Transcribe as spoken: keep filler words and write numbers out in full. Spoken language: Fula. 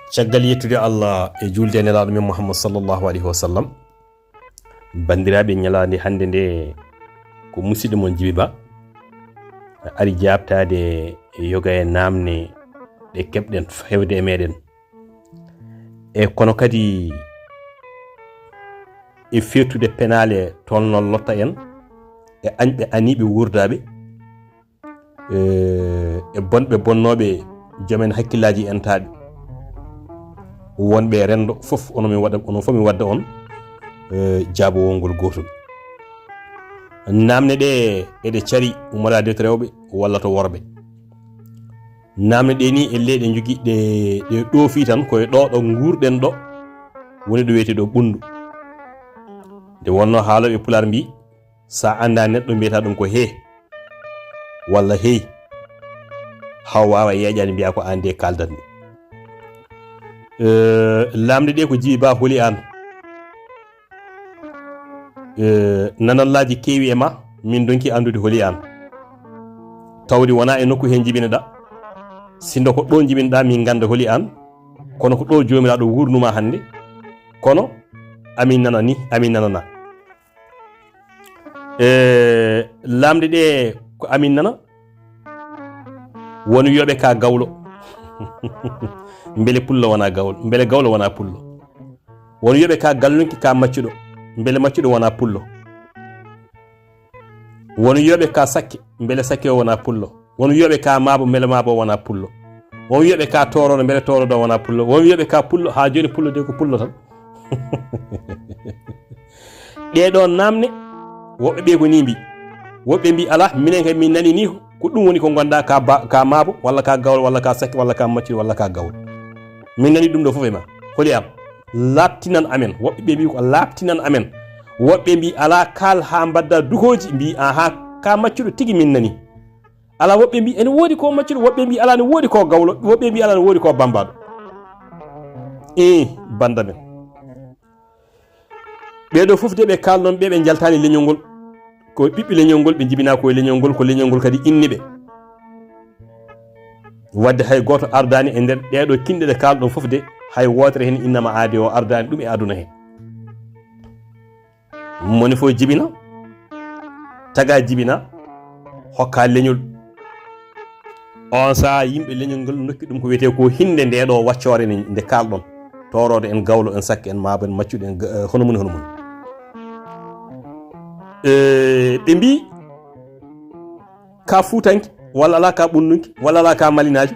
Caggal yettude Allah e juulde e Nelaaɗo men Muhammad sallallahu alayhi wa sallam, banndiraaɓe, ñalaande hannde nde ko musidɗo mon Jibi Ba ari jaabtaade yoga e naamne ɗe keɓɗen fewde e meɗen. E kono kadi e feertude penaale tolno lotta en e añɓe aniiɓe wuurdaaɓe, e, e bonɓe bonnooɓe joomen hakkillaaji entaaɓe, wonɓe renndo fof, onon mi waɗa, onon fof mi wadda on, e, jaabowol ngol gootol. Naamne ɗe eɗe cari ummoraaɓe rewɓe walla to worɓe. Naamne ɗe ni e leyɗe njogi ɗe, ɗe ɗoofi tan, koye ɗo, ɗo nguurɗen ɗo, woni ɗo wiyetee ɗo Ɓunndu. Nde wonnoo haalooɓe Pulaar mbi, sa annda neɗɗo mbiyata ɗum ko he walla hey, haw waawa yeeƴaade mbiya ko aan de kaaldatmi. Eh, lamɗe ɗe ko Jibi Ba holi aan. Eh, nanallaaji keewi e ma, min donki anndude holi aan. Tawde wona e nokku he njibinoɗa. Sindo ko ɗo njibinoɗa, min ngannda holi aan. Kono ko ɗo Joomiraaɗo wuurnuma hannde. Kono amin nana ni, amin nanana. E lamɗe ɗe ko amin nana. Won wiyoɓe ka gawlo. Mbele pullo wona gawlo, mbele gawlo wona pullo. Won wiyoɓe ka gallunki, ka maccuɗo, mbele maccuɗo wona pullo. Won wiyoɓe ka sakke, mbele sakke o wona pullo. Won wiyoɓe ka maabo, mbele maabo o wona pullo. Won wiyoɓe ka tooroɗo, mbele tooroɗo o wona pullo. Won wiyoɓe ka pullo, ha joni pullo de ko pullo tan. Ɗee ɗoo naamne, woɓɓe ɓe ko ni mbi. Woɓɓe mbi, "Alaa, minen kay min nani ni ko ɗum woni ko ngonɗaa ka ba-, ka maabo, walla ka gawlo, walla ka sakke, walla ka maccuɗo, walla ka gawlo." Min nani ɗum ɗo fof e ma. Holi am, laaɓtinan amen. Woɓɓe ɓe mbi ko laaɓtinan amen. Woɓɓe mbi, "Alaa, kaal haa mbadda dukooji." Mbi, "Ahaa, ka maccuɗo tigi min nani." Alaa, woɓɓe mbi, "Ene woodi ko maccuɗo." Woɓɓe mbi, "Alaa, ne woodi ko gawlo." Woɓɓe mbi, "Alaa, ne woodi ko bambaaɗo." Ii, bannda men. Ɓee ɗoo fof de ɓe kaalɗon ɓe, ɓe njaltaani leñol ngol. Ko ɓiɓɓe leñol ngol, ɓe njibinaa ko e leñol ngol, ko leñol ngol kadi inni ɓe. Wadde hay gooto ardaani e nder ɗee ɗoo kinɗe ɗe kaalɗon fof de, hay wootere heen innama aade o ardaani ɗum e aduna heen. Moni fof jibina, taga jibina, hokka leñol. On saha yimɓe leñol ngol nokki ɗum ko wiyetee ko hinnde nde ɗo waccoore nde, nde kaalɗon. Tooroodo en, gawlo en, sakke en, maabo en, maccuɗo en, ga-, eh, hono mum, hono mum. Eh, ɓe mbi, ka fuutanke, walla alaa ka ɓunnunke, walla alaa ka malinaajo,